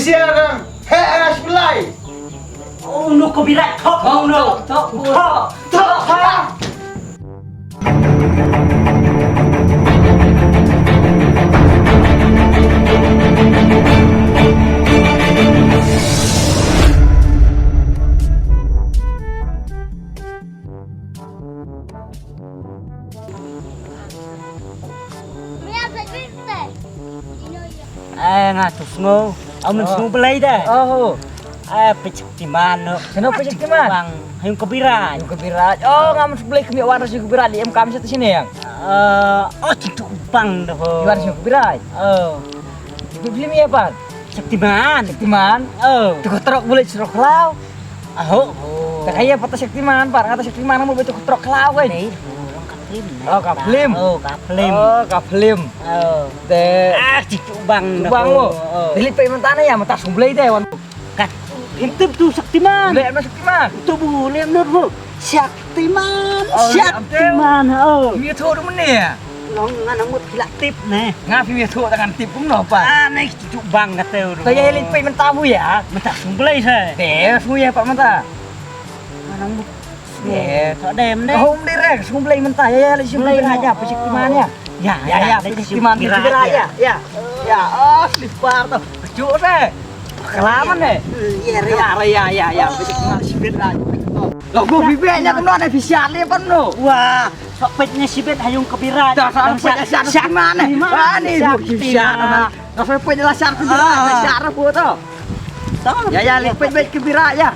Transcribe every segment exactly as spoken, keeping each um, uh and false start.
Siang dang, heh, eh, shu lai. Oh, no, ko birat, thok, oh, no. Thok, thok, thok, thok, ha. Eh, nga tu sngew. Au men sngew belai da. Oh. Eh, peit Shaktiman no. Sino peit Shaktiman? Bang, ha yung Kobiraj. Yung Kobiraj. Oh, nga men sngew belai kmie wan ras yung Kobiraj. Li em kam sa tu sini yang. Eh, oh, cintu bang dah. Wan yung Kobiraj. Oh. Ibu beli mi apa? Shaktiman. Shaktiman. Oh. Tu kotrok boleh serok lau. Aho. Ta ka ïa pat ta Shaktiman, pat kata Shaktiman namar ba tu ka trok khlaw kan. Dei, oh, long ka film. Oh, ka film. Oh, ka film. Oh, ka film. Oh. Te. Ah, ci cubang. Cubang mo. Oh. Dei leit peit mynta ne ïa mynta sum blei te wan. Kat. Intip tu Shaktiman. Leh ma Shaktiman. Tu bu leh nur bu. Shaktiman. Oh, Shaktiman. Oh. Mia tho du mene. Long nga nang mut ki la tip ne. Nga phi ïathuh tang ngan tip kumno pat. Ah, ne ki ju bang kata u. To ïa leit peit mynta bu ïa. Mynta sum blei sa. Te sum ïa pat mynta. Nga nang mut. Te to dem ne. Hom dei re sum blei mynta ïa ïa leit sum blei haja peit Shaktiman ïa. Ïa ïa peit Shaktiman ïa. Ïa. Ïa. Oh, slipar to. Ju re. Kelaman ne. Ïa re. Ïa ïa ïa peit Shaktiman sibit la. Lo bu bibe nya kumno ne phi siat le pan no. Wah. Sok peit ne sibit ha yung Kobiraj. Dah sok peit ne siat Shaktiman ne. Ani bu siat. Dah sok peit la siat Kobiraj, siat ra bu to. Ya ya leit peit peit Kobiraj ya.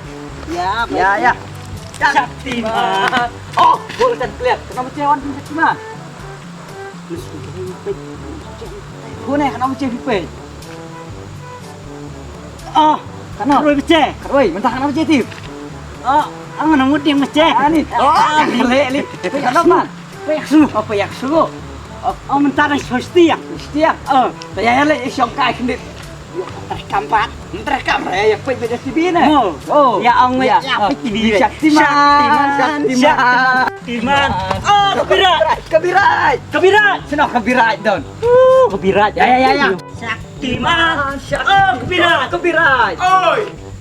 Ya ya. Shaktiman. Oh, bu kan clear. Kenapa cewan Shaktiman? Bu ne kenapa cewan peit? Oh, kana roi bece. Roi, mentah kana bece tip. Oh, ang na mut yang bece. Ani. Oh, le le. Pe yak su. Pe yak su. Oh, pe yak su. Oh, mentah na sostiang. Sostiang. Oh, ya ya le shong kai kendit. Terekam pat. Terekam re ya pe bece T V ne. Oh. Ya ang ya pe T V. Shaktiman. Shaktiman. Oh, Kobiraj. Kobiraj. Kobiraj. Sino Kobiraj don. Kobiraj. Ya ya ya ya. Shaktiman. Oh, Kobiraj. Kobiraj. Oi.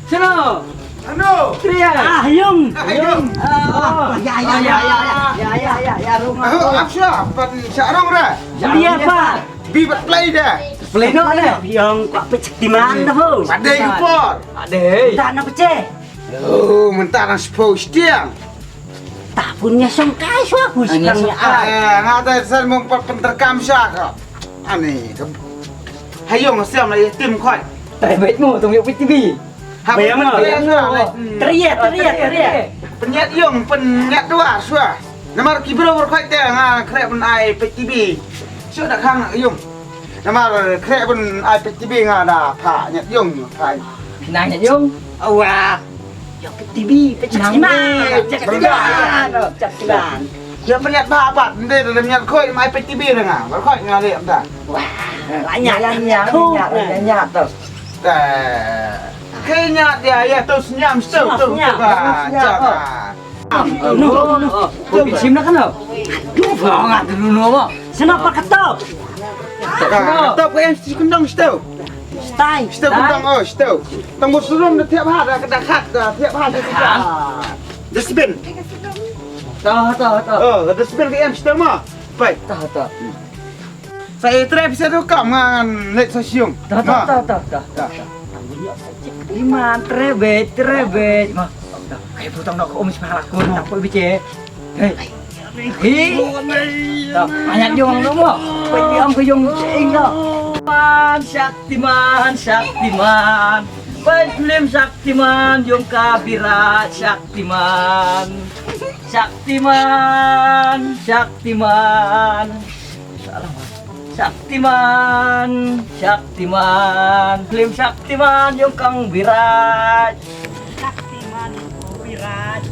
Sino? Ano? Tria. Ah, Yung. Ah, Yung. Ah, ya ya ya ya ya ya ya ya rung. Ah, apa siapa? Sarong ra. Beli apa? Bi bat play dah. Play no ne. Yung kok pecik di mana bu? Ada impor. Ada. Dah nak pecik. Oh, mentah nang sepuluh setiang. Ta pun ïa shong kai shuwa pun shong kai. Eh, nga ta san mong pat pynterkam sha ka. Ani ka. Hayong siam la ïa tim khoi. Trai bait mo tong ïa peit T V. Ha ba ïa mo. Tria tria tria. Pynïat yung pynïat dua shuwa. Namar ki bro khoi te nga khreh pyn ai peit T V. Shu da khang yung. Namar khreh pyn ai peit T V nga da pha ñiat yung pha. Nang ñiat yung. Awa. Yok peit T V peit Shaktiman. Shaktiman. Shaktiman. Ïa pynñiat ba ba nde da ñiat khoi mai peit T V da nga. Ba khoi nga leh da. Wah. La ñiat ñiat ñiat ñiat to. Te. Khei ñiat ïa ïa to sñiam sto to. Sñiam. Ba. Sñiam. Sim na kano. Duh ba nga tu no ba. Sina pa katop. Katop ko em si kundong sto. Stai. Sto kundong oh sto. Tang bus rum da tiap ha da da khat da tiap ha da. Dustbin. Ta ta ta. Oh, dustbin ko em sto ma. Pai. Ta ta. Sa e tre pisa tu kam ngan leit sa siung. Ta ta ta ta ta. Iman trebet trebet ma. Kai putang nok um sipara kun tak poi bice. Hei. Hi. Ta ayat jong no mo. Poi biang ko jong ing no. Man Shaktiman Shaktiman. Poi film Shaktiman jong ka birat Shaktiman. Shaktiman Shaktiman. Shaktiman, Shaktiman, film Shaktiman yung kang Biraj. Shaktiman yung kang Biraj.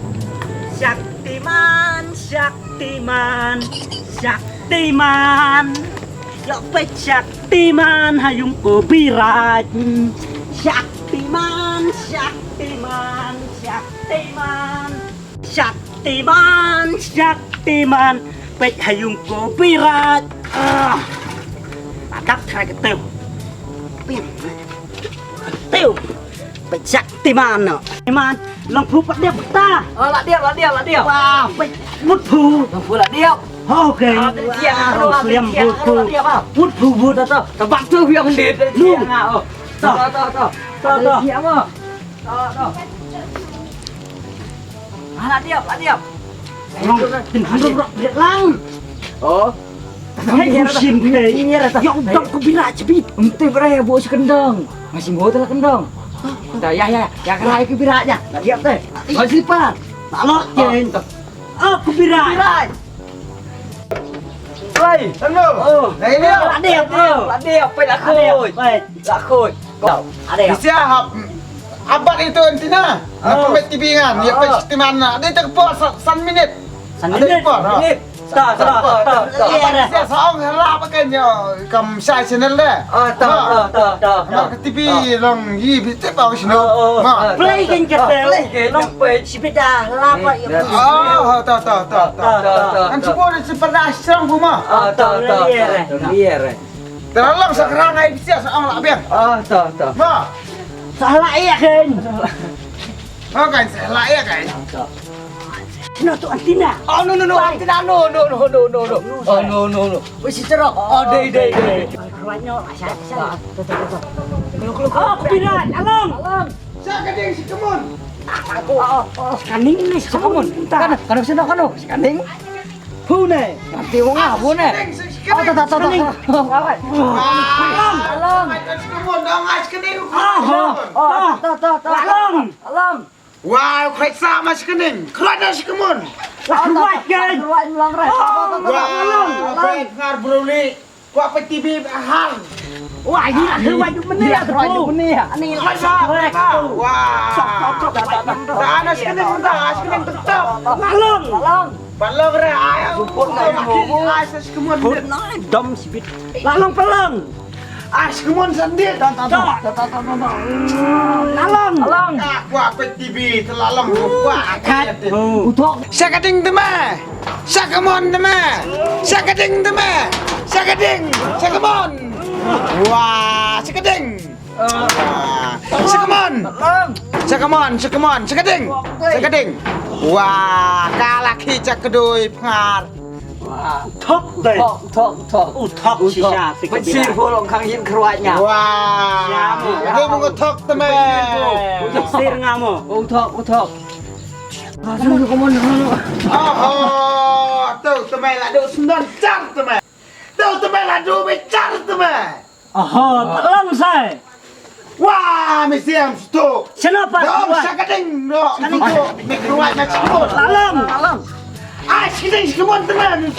Shaktiman, Shaktiman, Shaktiman. Yo peit Shaktiman ha yung ko Biraj. Shaktiman, Shaktiman, Shaktiman. Shaktiman, Shaktiman, peit ha yung ko Biraj. Ah. Adak thra ka tew. Piang. Tew Peit Shaktiman noh. Shaktiman, long phu pat dep ta. Oh, la dep, la dep, la dep. Wah, peit mut phu. Long phu la dep. Okay. Ah, peit siang, ah, peit siang, peit siang, peit siang, ah. Mut phu, mut. To, to. Tabak tu biang dep, peit siang, ah, oh. To, to, to, to. To, to. Peit siang, ah. To, to. Ah, la dep, la dep. Lang, lang. Oh. Hey, ku shim ke. Yok dok ku bira chbit. Em te bra ya bo shi kendong. Nga shim ho te la kendong. Ta ya ya ya krai ku bira ya. La diap te. Ba slipar. Ta lo chen. Oh, ku bira. Bira. Lai, hello. Oh. Lai dia. La diap, bro. La diap, peit la khoi. La khoi. Kau. Ada ya. Bisia hap. Abat itu antina. Na pemit T V ngan. Ya pemit Shaktiman na. Dia tak puas san minit. San minit. San minit. Ta, ta, ta, ta. Abat bisia saong hala pakai nyo kam shai channel de. Ah, ta, ta, ta, ta, ta. Mar ke T V long yi bi tip au sino. Oh, oh. Play kan kata. Play kan. Long peit. Sipita hala pa. Oh, ta, ta, ta, ta. Ta, ta, ta. Kan cuba de sipita serang kuma. Ah, ta, ta, ta. Liar. Terlalu sekarang ai bisia sa ang lah biang. Ah, ta, ta. Ma. Salah iya kan. Oh kan salah iya kan. Sino tu antina? Oh no no no antina no no no no no no. Oh no no no. Wei si cerok. Oh dei dei dei. Kuatnya lah saya saya. Oh kubiran along. Along. Sa ka ding si kemun. Oh oh. Kaning ni si kemun. Kan kan sino kan si kaning. Hu ne. Nanti wong ah hu ne. Oh ta ta ta ta. Along. Along. Along. Along. Along. Along. Along. Wah, khret sa ma shkening. Khret na shkemon. Wah, khret kan. Wah, khret ngar bruli. Kwa pe T V har. Wah, ini khret wajib menir ya. Khret wajib menir. Ani khret sa. Wah. Dah na shkening dah, shkening tetap. Malong. Malong re ayo. Support na. Ai sa shkemon. Dom sibit. Lalong pelong. Ah, shkemon sandit. Lalong. Lalong. Ah, kwa pe T V te lalong kwa. Kat. Uthok. Shakading te me. Shakemon te me. Shakading te me. Shakading. Shakemon. Wah, shakading. Wah. Shakemon. Shakemon, shakemon, shakading. Shakading. Wah, ka la ki shakdoi pngar. Thok dei. Thok, thok, thok. U thok shisha. Pynshir pho long khang yin khruat nya. Wah. Dei mung thok te me. U thok sir nga mo. U thok, u thok. Oho. Tu te me la du sendon char te me. Tu te me la du be char te me. Oho, ta long sai. Wah, mesiam sto. Sino pa? Dong, shakading, no. Sto. Mikruat na sto. Lalong. Lalong. Ah, shakading shkemon teman.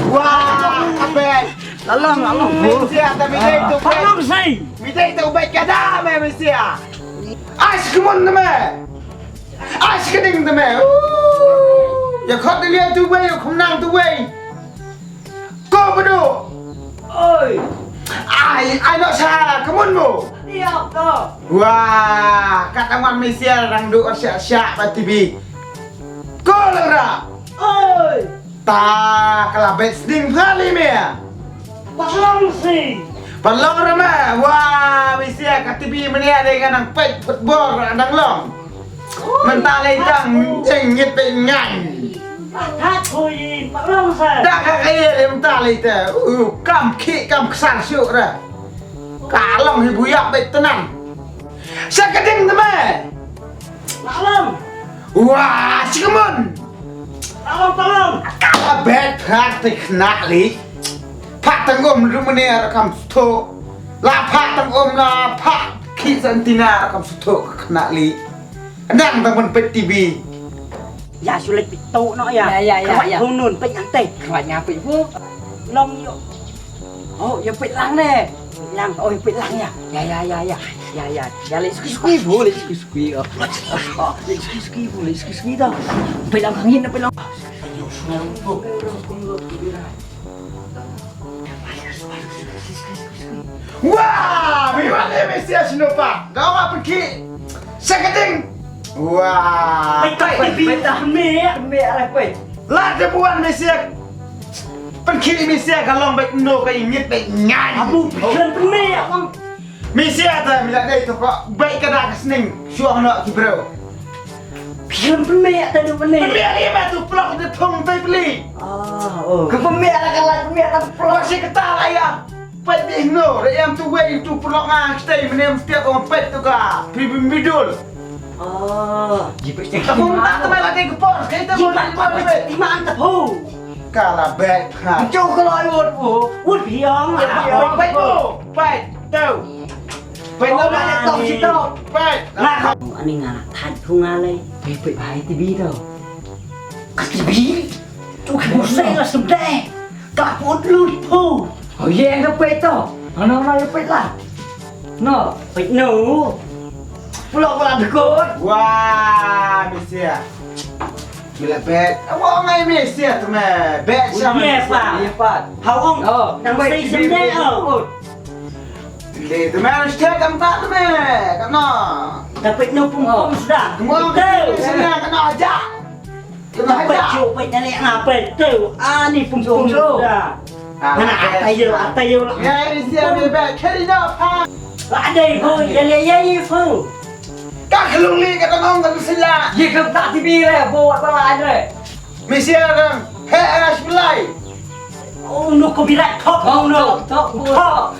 Wah, ape. Lalong, lalong. Mesia ta midai tu. Lalong sai. Midai tu baik kada me mesia. Ah, shkemon teman. Ah, shakading teman. Ya khot dia tu wei, ya khum nang tu wei. Ko bedu. Oi. Ai, ai nok sa kemun mu. Tiap ko. Wah, kat aman misial rang du syak-syak ba T V. Ko lengra. Oi. Ta kelabet sning kali me. Patlong si. Patlong rama. Wah, misial ka T V menia dei ngan nang peit football nang long. Mentah lei tang jeng ngit peit ngan. Tat hui, patlong sa. Dak ka kaya lei mentah lei te. Uh, kam ki kam kesar syuk ra. Ka long hi buyak beit tenan. Sa keding te me. Patlong. Wah, si kemun. Patlong, patlong. Ka bet hat te kena lei. Phah tang um ru mene ra kam sutho. La phah tang um la phah ki santina ra kam sutho ka kena lei. Nang tang pun peit T V. Ya shu leit peit tu no ya. Ya, ya, ya, ya. Khawai phone nun peit ngan te. Khawai nga peit pho. Long yo. Oh, ya peit lang ne. Lang, oh ya peit lang ya. Ya, ya, ya, ya. Ya, ya. Ya leit sukui-sukui pho, leit sukui-sukui. Oh, oh, leit sukui-sukui pho, leit sukui-sukui tau. Peit lang hangin, peit lang. Wah, mi wan le Mesia sinopa. Dawa peki. Sekading. Wah. Peit, peit, peit, peit. Me, me arah peit. La de buan Mesia. Peki Mesia ka long beit no ka ingit beit ngai. Abu, peit, peit. Mi sia ta mi la dei to ko bait ka da ka sning shuwa no ki bro. Phi pynmeh ta du pynmeh. Pynmeh ni ma tu plok de thong tai pli. Ah, oh. Ka pynmeh la ka la pynmeh ta plok. Plok si ka ta la ya. Pait di no, re em tu wei tu plok nga stay menem tiap ong pait tu ka. Phi bim bidul. Ah. Ji pait. Ka pung ta ta la ke por, ke ta mo ni mo ni. Ti man ta phu. Ka la bek ha. Chu ka loi wut phu. Wut phi ong. Pait phu. Pait tu. Pait tu. Pait tu. Pait. Nga ka. Ani nga na thad phu nga lei. Pait pait bai ti bi tu. Ka ti bi. Tu ki bu sei la sem dei. Ka put lut phu. Oh ye ka pait tu. Ano ma ye pait la. No. Pait no. Pulak pulak dekut. Wah, mi sia. Mi la bet. Awak ngai mi sia tu me. Bet sama mi sia. Ye pat. Hawong. Oh, nang sei sem dei oh. Le tu me nang sia kam tak tu me. Kano. Dapat no pum pum sudah. Kamo tu sini kano aja. Kano aja. Dapat cukup nyali ngapa tu. Ani pum pum sudah. Mana atayo atayo lah. Ya, mi sia mi bet. Keri no pa. Ada ibu ya le ya ibu. Ka khlung li ka tang ong ka sila. Ye ka ta ti bi re bo wa ba re. Mi sia rang he ana shlai. Oh no ko bi rai thok. Thok no thok thok.